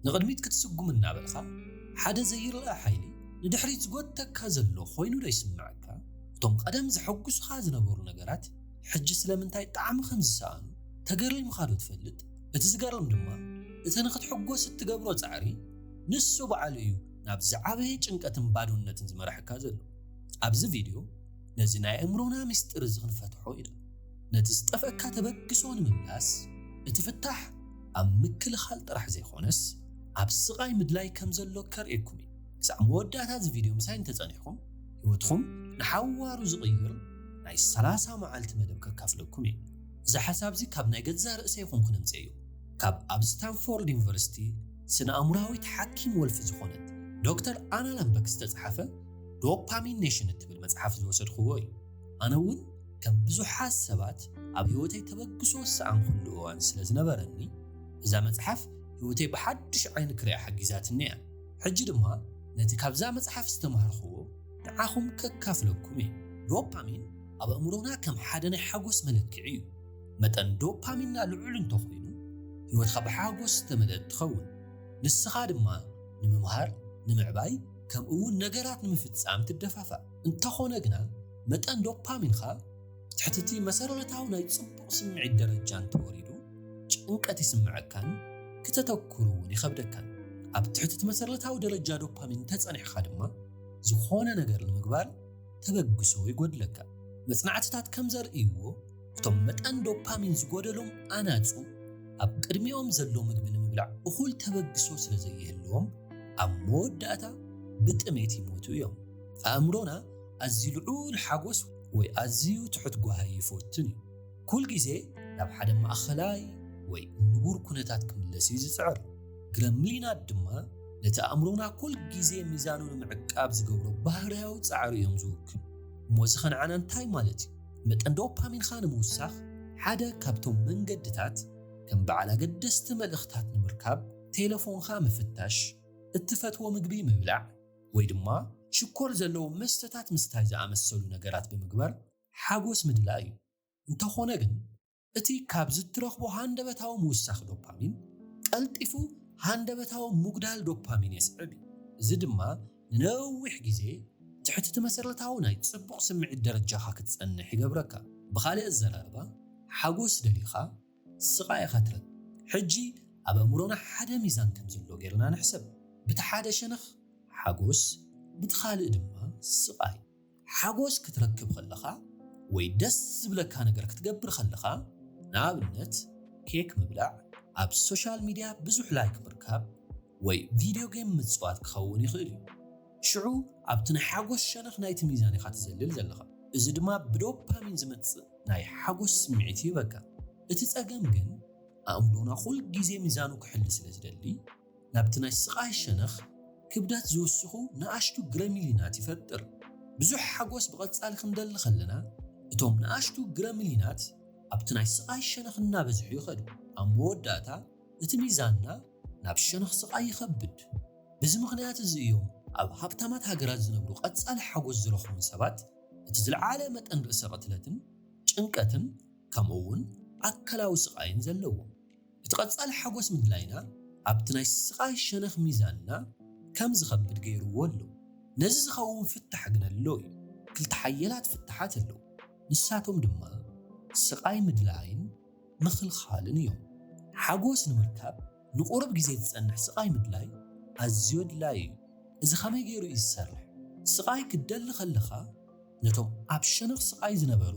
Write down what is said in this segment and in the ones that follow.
ንቕድሚት ክትስጉም እናበልካ ሓደ ዘይረኣ ሓይሊ ንድሕሪት ዝጎተካ ዘሎ ኮይኑ ዶ ይስምዐካ? እቶም ቀደም ዘሐጉሱኻ ዝነበሩ ነገራት ሕጂ ስለምንታይ ጣዕሚ ከም ዝሰኣኑ ተገሪምካ ዶ ትፈልጥ? እቲ ዝገርም ድማ እቲ ንክትሕጎስ እትገብሮ ጻዕሪ ንሱ ባዕሉ እዩ ናብ ዝዓበየ ጭንቀትን ባዶነትን ዝመራሕካ ዘሎ። ኣብዚ ቪድዮ ነዚ ናይ ኣእምሮና ምስጢር እዚ ክንፈትሖ ኢና። ነቲ ዝጠፍአካ ተበግሶ ንምምላስ እቲ ፍታሕ ኣብ ምክልኻል ጥራሕ ዘይኮነስ ኣብ ስቓይ ምድላይ ከም ዘሎ ከርእየኩም እዩ። ክሳዕ መወዳእታ እዚ ቪድዮ ምሳይ እንተጸኒሕኩም ህይወትኩም ንሓዋሩ ዝቕይር ናይ ሰላሳ መዓልቲ መደብ ከካፍለኩም እየ። እዚ ሓሳብ እዚ ካብ ናይ ገዛ ርእሰይ ይኹን ክነምጽእ እዩ። ካብ ኣብ ስታንፎርድ ዩኒቨርሲቲ ስነ ኣእምሮኣዊት ሓኪም ወልፊ ዝኾነት ዶክተር ኣና ላምበክ ዝተጻሓፈ ዶፓሚን ኔሽን እትብል መጽሓፍ ዝወሰድክዎ እዩ። ኣነ እውን ከም ብዙሓት ሰባት ኣብ ህይወተይ ተበግሶ ዝሰኣንኩሉ እዋን ስለ ዝነበረኒ እዛ መጽሓፍ ህይወተይ ብሓድሽ ዓይኒ ክሪኣ ሓጊዛትኒ እያ። ሕጂ ድማ ነቲ ካብዛ መጽሓፍ ዝተማሃርክዎ ንዓኹም ከካፍለኩም እየ። ዶፓሚን ኣብ ኣእምሮና ከም ሓደ ናይ ሓጎስ መለክዒ እዩ። መጠን ዶፓሚንና ልዑል እንተኾይኑ ህይወትካ ብሓጎስ ዝተመልአት ትኸውን። ንስኻ ድማ ንምምሃር፣ ንምዕባይ፣ ከምኡ እውን ነገራት ንምፍጻም ትደፋፋእ። እንተኾነ ግና መጠን ዶፓሚንኻ ትሕቲ እቲ መሰረታዊ ናይ ጽቡቕ ስምዒት ደረጃ እንተወሪዱ ጭንቀት ይስምዐካን ክተተኩሩ እውን ይኸብደካን። ኣብ ትሕቲ እቲ መሰረታዊ ደረጃ ዶፓሚን እንተጸኒሕካ ድማ ዝኾነ ነገር ንምግባር ተበግሶ ይጎድለካ። መጽናዕትታት ከም ዘርእይዎ እቶም መጠን ዶፓሚን ዝጎደሎም ኣናጹ ኣብ ቅድሚኦም ዘሎ ምግቢ ንምብላዕ እኹል ተበግሶ ስለ ዘይህልዎም ኣብ መወዳእታ ብጥሜት ይሞቱ እዮም። ኣእምሮና ኣዝዩ ልዑል ሓጎስ ወይ ኣዝዩ ትሑት ጓሂ ይፈቱን እዩ። ኩል ግዜ ናብ ሓደ ማእኸላይ ወይ ንቡር ኩነታት ክምለስ እዩ ዝጽዕር። ግረምሊናት ድማ ነቲ ኣእምሮና ኩል ግዜ ሚዛኑ ንምዕቃብ ዝገብሮ ባህርያዊ ጻዕሪ እዮም ዝውክሉ። እሞ እዚ ከነዓና እንታይ ማለት እዩ? መጠን ዶፓሚንካ ንምውሳኽ ሓደ ካብቶም መንገድታት ከም በዓል ኣገደስቲ መልእኽታት ንምርካብ ቴሌፎንካ ምፍታሽ፣ እትፈትዎ ምግቢ ምብላዕ ወይ ድማ ሽኮር ዘለዎም መስተታት ምስታይ ዝኣመሰሉ ነገራት ብምግባር ሓጎስ ምድላይ እዩ። እንተኾነ ግን እቲ ካብ ዝትረኽቦ ሃንደበታዊ ምውሳኽ ዶፓሚን ቀልጢፉ ሃንደበታዊ ምጉዳል ዶፓሚን የስዕብ እዩ። እዚ ድማ ንነዊሕ ግዜ ትሕቲ እቲ መሰረታዊ ናይ ጽቡቕ ስምዒት ደረጃኻ ክትጸንሕ ይገብረካ። ብኻልእ ኣዘራርባ ሓጎስ ደሊኻ ስቓይ ኢኻ ትረክብ። ሕጂ ኣብ ኣእምሮና ሓደ ሚዛን ከም ዘሎ ጌርና ንሕሰብ። ብቲ ሓደ ሸነኽ ሓጎስ፣ ብቲ ካልእ ድማ ስቓይ። ሓጎስ ክትረክብ ከለኻ ወይ ደስ ዝብለካ ነገር ክትገብር ከለኻ፣ ንኣብነት ኬክ ምብላዕ፣ ኣብ ሶሻል ሚድያ ብዙሕ ላይክ ምርካብ ወይ ቪድዮ ጌም ምጽዋት ክኸውን ይኽእል እዩ። ሽዑ ኣብቲ ናይ ሓጎስ ሸነኽ ናይቲ ሚዛን ኢኻ ትዘልል ዘለኻ። እዚ ድማ ብዶፓሚን ዝመጽእ ናይ ሓጎስ ስምዒት ይህበካ። እቲ ጸገም ግን ኣእምሮና ኩል ግዜ ሚዛኑ ክሕሉ ስለ ዝደሊ ናብቲ ናይ ስቓይ ሸነኽ ክብደት ዝውስኹ ንኣሽቱ ግረሚሊናት ይፈጥር። ብዙሕ ሓጎስ ብቐጻሊ ክንደሊ ከለና እቶም ንኣሽቱ ግረሚሊናት ኣብቲ ናይ ስቓይ ሸነኽ እናበዝሑ ይኸዱ። ኣብ መወዳእታ እቲ ሚዛንና ናብ ሸነኽ ስቓይ ይኸብድ። በዚ ምኽንያት እዚ እዮም ኣብ ሃብታማት ሃገራት ዝነብሩ ቀጻሊ ሓጎስ ዝረኽቡ ሰባት እቲ ዝለዓለ መጠን ርእሰ ቅትለትን ጭንቀትን ከምኡ እውን ኣካላዊ ስቓይን ዘለዎም። እቲ ቀጻሊ ሓጎስ ምድላይና ኣብቲ ናይ ስቓይ ሸነኽ ሚዛንና ከም ዝኸብድ ገይርዎ ኣሎ። ነዚ ዝኸውን ፍታሕ ግን ኣሎ እዩ። ክልተ ሓያላት ፍታሓት ኣለዉ። ንሳቶም ድማ ስቓይ ምድላይን ምኽልኻልን እዮም። ሓጎስ ንምርካብ ንቑሩብ ግዜ ዝጸንሕ ስቓይ ምድላይ ኣዝዩ ኣድላዪ እዩ። እዚ ኸመይ ገይሩ እዩ ዝሰርሕ? ስቓይ ክትደሊ ከለኻ ነቶም ኣብ ሸነኽ ስቓይ ዝነበሩ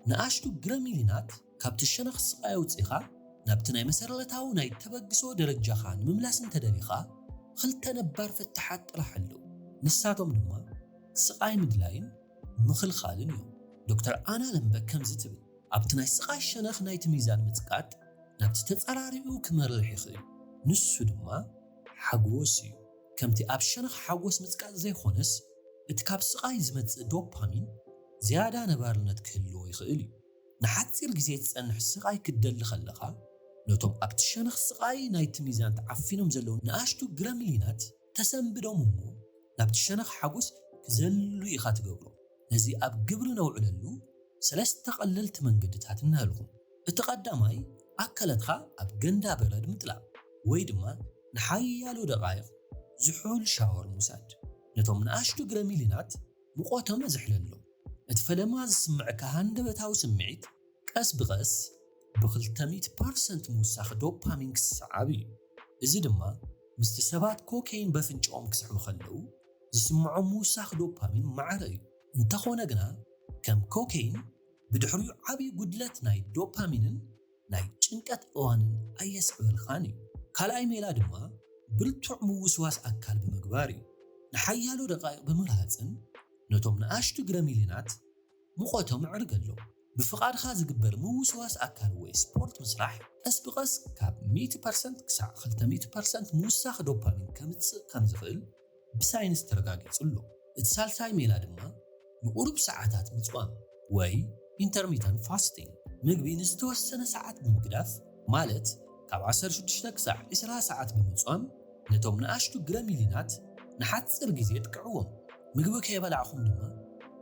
ንኣሽቱ ግረሚሊናት ካብቲ ሸነኽ ስቓይ ኣውጺኻ ናብቲ ናይ መሰረታዊ ናይ ተበግሶ ደረጃኻ ንምምላስ እንተደሊኻ ክልተ ነባር ፍታሓት ጥራሕ ኣለዉ። ንሳቶም ድማ ስቓይ ምድላይን ምኽልኻልን እዮም። ዶክተር ኣና ለምበክ ከምዚ ትብል፣ ኣብቲ ናይ ስቓይ ሸነኽ ናይቲ ሚዛን ምጽቃጥ ናብቲ ተጸራሪኡ ክመርሕ ይኽእል። ንሱ ድማ ሓጎስ እዩ። ከምቲ ኣብ ሸነኽ ሓጎስ ምጽቃጥ ዘይኮነስ እቲ ካብ ስቓይ ዝመጽእ ዶፓሚን ዝያዳ ነባርነት ክህልዎ ይኽእል እዩ። ንሓጺር ግዜ ዝጸንሕ ስቓይ ክትደሊ ከለኻ ነቶም ኣብቲ ሸነኽ ስቓይ ናይቲ ሚዛን ተዓፊኖም ዘለዉ ንኣሽቱ ግረሚሊናት ተሰንብዶም እሞ ናብቲ ሸነኽ ሓጎስ ክዘሉ ኢኻ ትገብሮ። ነዚ ኣብ ግብሪ ነውዕለሉ ሰለስተ ቀለልቲ መንገድታት እናሃልኹም። እቲ ቀዳማይ ኣካላትካ ኣብ ገንዳ በረድ ምጥላቕ ወይ ድማ ንሓያሎ ደቓይቕ ዝሑል ሻወር ምውሳድ ነቶም ንኣሽቱ ግረሚሊናት ሙቐቶም የዝሕለሎም። እቲ ፈለማ ዝስምዐካ ሃንደበታዊ ስምዒት ቀስ ብቐስ ብ200% ምውሳኽ ዶፓሚን ክስዓብ እዩ። እዚ ድማ ምስቲ ሰባት ኮኬይን በፍንጭኦም ክስሕቡ ከለዉ ዝስምዖም ምውሳኽ ዶፓሚን ማዕረ እዩ። እንተኾነ ግና ከም ኮኬይን ብድሕሪኡ ዓብዪ ጉድለት ናይ ዶፓሚንን ናይ ጭንቀት እዋንን ኣየስዕበልካን እዩ። ካልኣይ ሜላ ድማ ብርቱዕ ምውስዋስ ኣካል ብምግባር እዩ። ንሓያሎ ደቓይቕ ብምርሃጽን ነቶም ንኣሽቱ ግረሚሊናት ሙቐቶም ኣዕርገሎም። ብፍቓድኻ ዝግበር ምውስዋስ ኣካል ወይ ስፖርት ምስራሕ ቀስ ብቐስ ካብ ሚእቲ ፐርሰንት ክሳዕ ክልተ ሚእቲ ፐርሰንት ምውሳኽ ዶፓሚን ከምጽእ ከም ዝኽእል ብሳይንስ ተረጋጊጹ ኣሎ። እቲ ሳልሳይ ሜላ ድማ ንቑሩብ ሰዓታት ምጽዋም ወይ ኢንተርሚተንት ፋስቲንግ፣ ምግቢ ንዝተወሰነ ሰዓት ብምግዳፍ፣ ማለት ካብ ዓሰርተ ሽዱሽተ ክሳዕ ዕስራ ሰዓት ብምጽዋም ነቶም ንኣሽቱ ግረሚሊናት ንሓጺር ግዜ የጥቅዕዎም። ምግቢ ከይበላዕኹም ድማ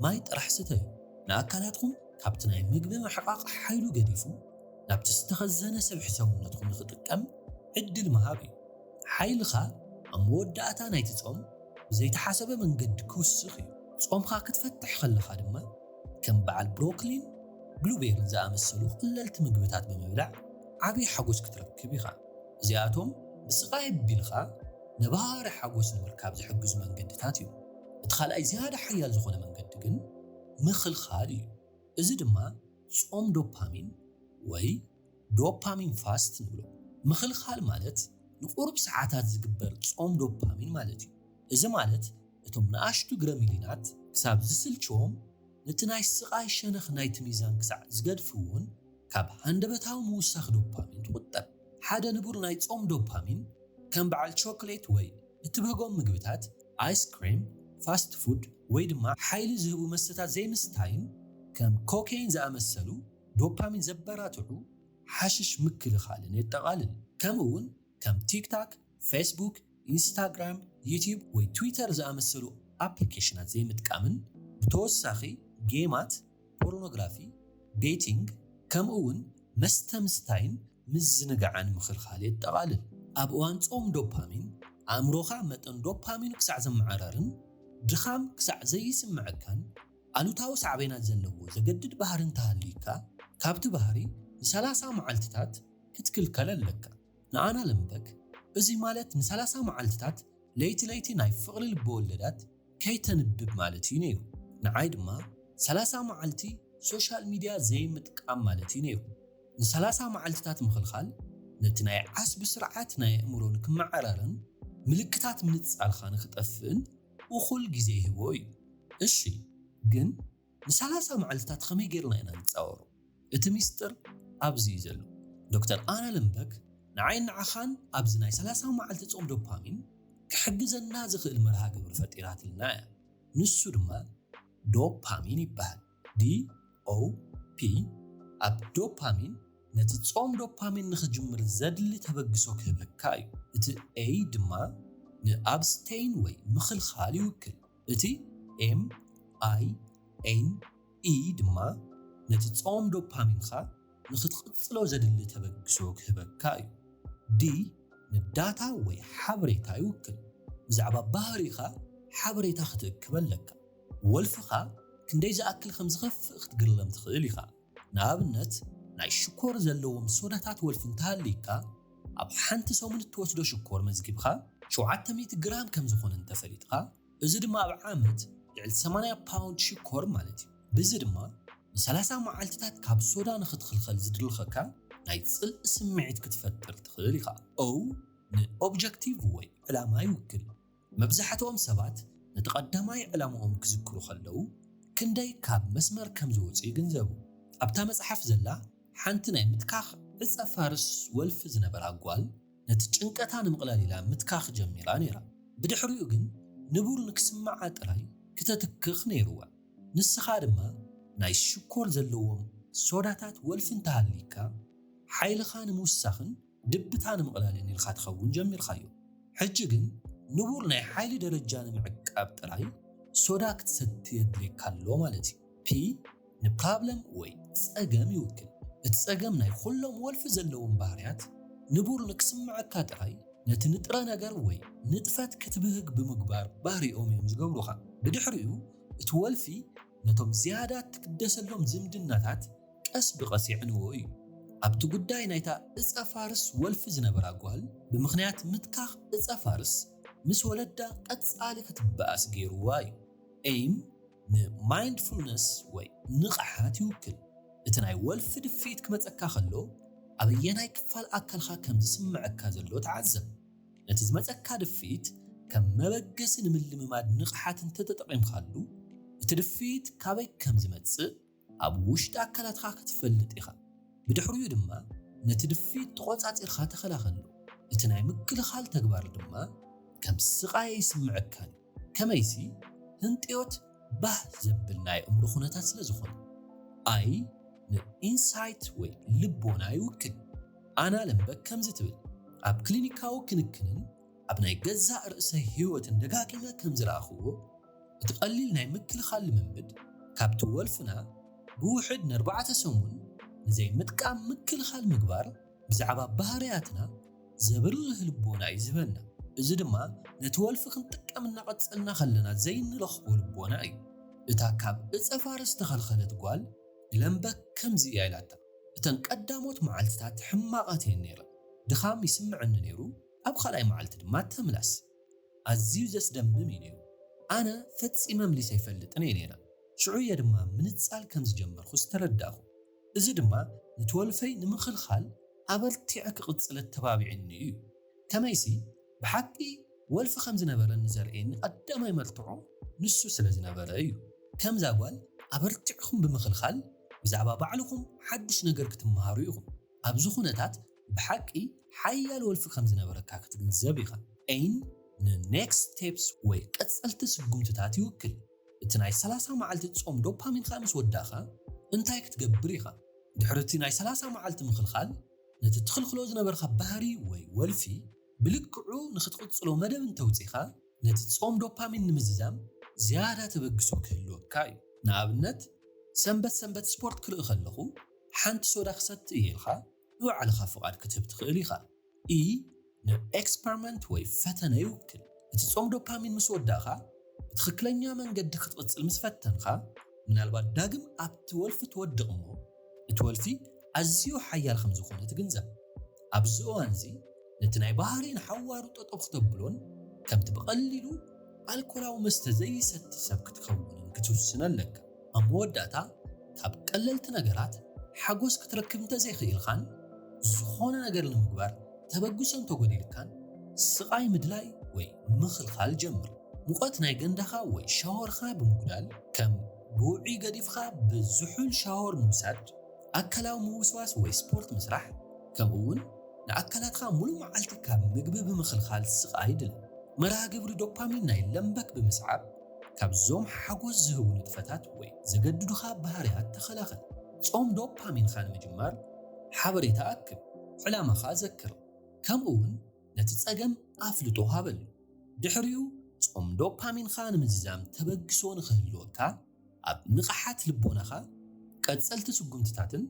ማይ ጥራሕ ስተዩ። ንኣካላትኩም ካብቲ ናይ ምግቢ ምሕቓቕ ሓይሉ ገዲፉ ናብቲ ዝተኸዘነ ሰብሒ ሰውነትኩም ንኽጥቀም ዕድል ምሃብ እዩ። ሓይልኻ ኣብ መወዳእታ ናይቲ ጾም ብዘይተሓሰበ መንገዲ ክውስኽ እዩ። ጾምኻ ክትፈትሕ ከለኻ ድማ ከም በዓል ብሮኮሊን ብሉቤርን ዝኣመሰሉ ቀለልቲ ምግብታት ብምብላዕ ዓብዪ ሓጎስ ክትረክብ ኢኻ። እዚኣቶም ብስቓይ ኣቢልካ ነባሪ ሓጎስ ንምርካብ ዝሕግዙ መንገድታት እዮም። እቲ ካልኣይ ዝያዳ ሓያል ዝኾነ መንገዲ ግን ምኽልኻል እዩ። እዚ ድማ ጾም ዶፓሚን ወይ ዶፓሚን ፋስት ንብሎ። ምኽልኻል ማለት ንቁሩብ ሰዓታት ዝግበር ጾም ዶፓሚን ማለት እዩ። እዚ ማለት እቶም ንኣሽቱ ግረሚሊናት ክሳብ ዝስልችዎም፣ ነቲ ናይ ስቓይ ሸነኽ ናይቲ ሚዛን ክሳዕ ዝገድፍዎን ካብ ሃንደበታዊ ምውሳኽ ዶፓሚን ትቑጠብ። ሓደ ንቡር ናይ ጾም ዶፓሚን ከም በዓል ቾኮሌት ወይ እትብህጎም ምግብታት፣ ኣይስክሪም፣ ፋስት ፉድ ወይ ድማ ሓይሊ ዝህቡ መስተታት ዘይምስታይን ከም ኮኬይን ዝኣመሰሉ ዶፓሚን ዘበራትዑ ሓሽሽ ምክልኻልን የጠቓልል። ከምኡ እውን ከም ቲክታክ፣ ፌስቡክ፣ ኢንስታግራም፣ ዩቲዩብ ወይ ትዊተር ዝኣመሰሉ ኣፕሊኬሽናት ዘይምጥቃምን ብተወሳኺ ጌማት፣ ፖርኖግራፊ፣ ቤቲንግ ከምኡ እውን መስተ ምስታይን ምዝንጋዕን ምኽልኻል የጠቓልል። ኣብ እዋን ጾም ዶፓሚን ኣእምሮኻ መጠን ዶፓሚኑ ክሳዕ ዘመዓራርን ድኻም ክሳዕ ዘይስምዐካን ኣሉታዊ ሳዕቤናት ዘለዎ ዘገድድ ባህሪ እንተሃልዩካ ካብቲ ባህሪ ንሰላሳ መዓልትታት ክትክልከል ኣለካ። ንኣና ለምበክ እዚ ማለት ንሰላሳ መዓልትታት ለይቲ ለይቲ ናይ ፍቕሪ ልበወለዳት ከይተንብብ ማለት እዩ ነይሩ። ንዓይ ድማ ሰላሳ መዓልቲ ሶሻል ሚድያ ዘይምጥቃም ማለት እዩ ነይሩ። ንሰላሳ መዓልትታት ምኽልኻል ነቲ ናይ ዓስቢ ስርዓት ናይ ኣእምሮ ንክመዓራርን ምልክታት ምንጻልካ ንክጠፍእን እኹል ግዜ ይህቦ እዩ። እሺ፣ ግን ንሰላሳ መዓልትታት ከመይ ጌርና ኢና ንጻወሮ? እቲ ሚስጥር ኣብዚ እዩ ዘሎ። ዶክተር ኣና ለምበክ ንዓይን ንዓኻን ኣብዚ ናይ ሰላሳ መዓልቲ ጾም ዶፓሚን ክሕግዘና ዝኽእል መርሃ ግብሪ ፈጢራትልና እያ። ንሱ ድማ ዶፓሚን ይበሃል። D O P ኣብ ዶፓሚን ነቲ ጾም ዶፓሚን ንኽጅምር ዘድሊ ተበግሶ ክህበካ እዩ። እቲ A ድማ ንኣብስቴን ወይ ምኽልኻል ይውክል። እቲ M I N E ድማ ነቲ ጾም ዶፓሚንኻ ንኽትቕጽሎ ዘድሊ ተበግሶ ክህበካ እዩ። D ንዳታ ወይ ሓበሬታ ይውክል። ብዛዕባ ባህሪኻ ሓበሬታ ክትእክብ ኣለካ። ወልፍኻ ክንደይ ዝኣክል ከም ዝኸፍእ ክትግረም ትኽእል ኢኻ። ንኣብነት፣ ናይ ሽኮር ዘለዎም ሶዳታት ወልፊ እንተሃልይካ፣ ኣብ ሓንቲ ሰሙን እትወስዶ ሽኮር መዝጊብካ ሸውዓተ ሚእቲ ግራም ከም ዝኾነ እንተፈሊጥካ፣ እዚ ድማ ኣብ ዓመት ልዕሊ ሰማንያ ፓውንድ ሽኮር ማለት እዩ። ብዚ ድማ ንሰላሳ መዓልትታት ካብ ሶዳ ንኽትኽልኸል ዝድርኸካ ናይ ጽልኢ ስምዒት ክትፈጥር ትኽእል ኢኻ። O ንኦብጀክቲቭ ወይ ዕላማ ይውክል። መብዛሕትኦም ሰባት ነቲ ቀዳማይ ዕላማኦም ክዝክሩ ከለዉ፣ ክንደይ ካብ መስመር ከም ዝወጹ ይግንዘቡ። ኣብታ መጽሓፍ ዘላ ሓንቲ ናይ ምትካኽ ዕጸ ፋርስ ወልፊ ዝነበራ ጓል፣ ነቲ ጭንቀታ ንምቕላል ኢላ ምትካኽ ጀሚራ ነይራ። ብድሕሪኡ ግን ንቡር ንክስምዓ ጥራይ ክተትክኽ ነይርዋ። ንስኻ ድማ ናይ ሽኮር ዘለዎም ሶዳታት ወልፊ እንተሃልይካ፣ ሓይልኻ ንምውሳኽን ድብታ ንምቕላልን ኢልካ ትኸውን ጀሚርካዮ። ሕጂ ግን ንቡር ናይ ሓይሊ ደረጃ ንምዕቃብ ጥራይ ሶዳ ክትሰቲ የድልየካ ኣሎ ማለት እዩ። P ንፕራብለም ወይ ጸገም ይውክል። እቲ ጸገም ናይ ኩሎም ወልፊ ዘለዎም ባህርያት ንቡር ንክስምዐካ ጥራይ ነቲ ንጥረ ነገር ወይ ንጥፈት ክትብህግ ብምግባር ባህሪኦም እዮም ዝገብሩኻ። ብድሕሪኡ እቲ ወልፊ ነቶም ዝያዳ እትግደሰሎም ዝምድናታት ቀስ ብቐስ የዕንዎ እዩ። ኣብቲ ጉዳይ ናይታ እጸ ፋርስ ወልፊ ዝነበራ ጓል፣ ብምኽንያት ምትካኽ እጸ ፋርስ ምስ ወለዳ ቀጻሊ ክትበኣስ ገይርዋ እዩ። ኤይም ንማይንድፉልነስ ወይ ንቕሓት ይውክል። እቲ ናይ ወልፊ ድፍኢት ክመጸካ ከሎ፣ ኣበየናይ ክፋል ኣካልካ ከም ዝስምዐካ ዘሎ ተዓዘብ። ነቲ ዝመጸካ ድፍኢት ከም መበገሲ ንምልምማድ ንቕሓት እንተተጠቒምካሉ፣ እቲ ድፍኢት ካበይ ከም ዝመጽእ ኣብ ውሽጢ ኣካላትካ ክትፈልጥ ኢኻ። ብድሕሪኡ ድማ ነቲ ድፍኢት ተቖጻጺርካ ተኸላኸሎ። እቲ ናይ ምክልኻል ተግባር ድማ ከም ስቓይ ኣይስምዐካን እዩ። ከመይሲ ህንጥዮት ባህ ዘብል ናይ ኣእምሮ ኩነታት ስለ ዝኾነ። ኣይ ንኢንሳይት ወይ ልቦና ይውክል። ኣና ለምበክ ከምዚ ትብል፣ ኣብ ክሊኒካዊ ክንክንን ኣብ ናይ ገዛእ ርእሰይ ህይወትን ደጋጊመ ከም ዝረኣኽዎ፣ እቲ ቀሊል ናይ ምክልኻል ልምምድ ካብቲ ወልፍና ብውሕድ ንኣርባዕተ ሰሙን ንዘይምጥቃም ምክልኻል ምግባር ብዛዕባ ባህርያትና ዘብርህ ልቦና እዩ ዝህበና። እዚ ድማ ነቲ ወልፊ ክንጥቀም እናቐጸልና ከለና ዘይንረኽቦ ልቦና እዩ። እታ ካብ እጸ ፋርስ ዝተኸልኸለት ጓል ለምበክ ከምዚ እያ ኢላታ፣ እተን ቀዳሞት መዓልትታት ሕማቓት እየን ነይረን። ድኻም ይስምዐኒ ነይሩ፣ ኣብ ካልኣይ መዓልቲ ድማ ተምላስ። ኣዝዩ ዘስደምም እዩ ነይሩ። ኣነ ፈጺመ ምሊሰ ኣይፈልጥን እየ ነይረ። ሽዑ እየ ድማ ምንጻል ከም ዝጀመርኩ ዝተረዳእኹ። እዚ ድማ ነቲ ወልፈይ ንምኽልኻል ኣበርቲዐ ክቕጽል ኣተባቢዕኒ እዩ። ከመይሲ ብሓቂ ወልፊ ከም ዝነበረኒ ዘርእየኒ ቀዳማይ መርትዖ ንሱ ስለ ዝነበረ እዩ። ከምዛ ጓል ኣበርቲዕኹም ብምኽልኻል ብዛዕባ ባዕልኹም ሓድሽ ነገር ክትመሃሩ ኢኹም። ኣብዚ ኩነታት ብሓቂ ሓያል ወልፊ ከም ዝነበረካ ክትግንዘብ ኢኻ። ኤይን ንኔክስት ስቴፕስ ወይ ቀጸልቲ ስጉምትታት ይውክል። እቲ ናይ ሰላሳ መዓልቲ ጾም ዶፓሚንካ ምስ ወዳእኻ እንታይ ክትገብር ኢኻ? ድሕሪ እቲ ናይ ሰላሳ መዓልቲ ምኽልኻል ነቲ ትኽልክሎ ዝነበርካ ባህሪ ወይ ወልፊ ብልክዑ ንኽትቕጽሎ መደብ እንተውጺኻ፣ ነቲ ጾም ዶፓሚን ንምዝዛም ዝያዳ ተበግሶ ክህልወካ እዩ። ንኣብነት፣ ሰንበት ሰንበት ስፖርት ክርኢ ከለኹ ሓንቲ ሶዳ ክሰቲ እየ ኢልካ ንባዕልኻ ፍቓድ ክትህብ ትኽእል ኢኻ። ኢ ንኤክስፐሪመንት ወይ ፈተነ ይውክል። እቲ ጾም ዶፓሚን ምስ ወዳእኻ፣ ብትኽክለኛ መንገዲ ክትቕጽል ምስ ፈተንካ፣ ምናልባት ዳግም ኣብቲ ወልፊ ትወድቕ እሞ፣ እቲ ወልፊ ኣዝዩ ሓያል ከም ዝኾነ ትግንዘብ። ኣብዚ እዋን እዚ ነቲ ናይ ባህሪ ንሓዋሩ ጠጠው ክተብሎን ከምቲ ብቐሊሉ ኣልኮላዊ መስተ ዘይሰቲ ሰብ ክትከውንን ክትውስን ኣለካ። ኣብ መወዳእታ ካብ ቀለልቲ ነገራት ሓጎስ ክትረክብ እንተዘይኽኢልካን ዝኾነ ነገር ንምግባር ተበግሶ እንተጎዲልካን ስቓይ ምድላይ ወይ ምኽልኻል ጀምር። ሙቐት ናይ ገንዳኻ ወይ ሻወርካ ብምጉዳል ከም ብውዑይ ገዲፍካ ብዝሑል ሻወር ምውሳድ ኣካላዊ ምውስዋስ ወይ ስፖርት ምስራሕ፣ ከምኡ እውን ንኣካላትካ ሙሉእ መዓልቲ ካብ ምግቢ ብምኽልኻል ስቓይ ድለ። መርሃ ግብሪ ዶፓሚን ናይ ለምበክ ብምስዓብ፣ ካብዞም ሓጎስ ዝህቡ ንጥፈታት ወይ ዘገድዱኻ ባህርያት ተኸላኸል። ጾም ዶፓሚንካ ንምጅማር ሓበሬታ ኣክብ፣ ዕላማኻ ዘክር፣ ከምኡ እውን ነቲ ጸገም ኣፍልጦ ሃበሉ። ድሕሪኡ ጾም ዶፓሚንካ ንምዝዛም ተበግሶ ንኽህልወካ ኣብ ንቕሓት ልቦናኻ ቀጸልቲ ስጉምትታትን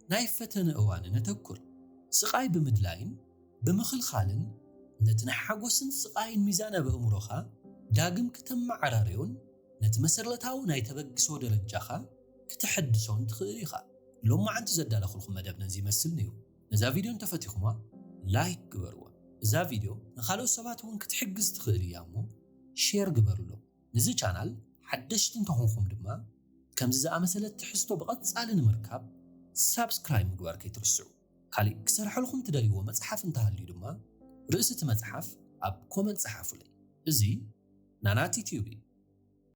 ናይ ፈተነ እዋንን ኣተኩር። ስቓይ ብምድላይን ብምኽልኻልን ነቲ ናይ ሓጎስን ስቓይን ሚዛን ኣብ ኣእምሮኻ ዳግም ክተመዓራርዮን ነቲ መሰረታዊ ናይ ተበግሶ ደረጃኻ ክተሐድሶን ትኽእል ኢኻ። ሎማዓንቲ ዘዳለኹልኩም መደብ ነዚ ይመስል ነይሩ። ነዛ ቪድዮ እንተፈቲኹማ ላይክ ግበርዋ። እዛ ቪድዮ ንኻልኦት ሰባት እውን ክትሕግዝ ትኽእል እያ እሞ ሼር ግበሩሎም። ንዚ ቻናል ሓደሽቲ እንተኾንኩም ድማ ከምዚ ዝኣመሰለ ትሕዝቶ ብቐጻሊ ንምርካብ ሳብስክራይብ ምግባር ከይትርስዑ። ካሊእ ክሰርሐልኩም ትደልይዎ መጽሓፍ እንተሃልዩ ድማ ርእሲ እቲ መጽሓፍ ኣብ ኮመንት ጸሓፉለይ። እዚ ናናቲ ቲዩብ እዩ።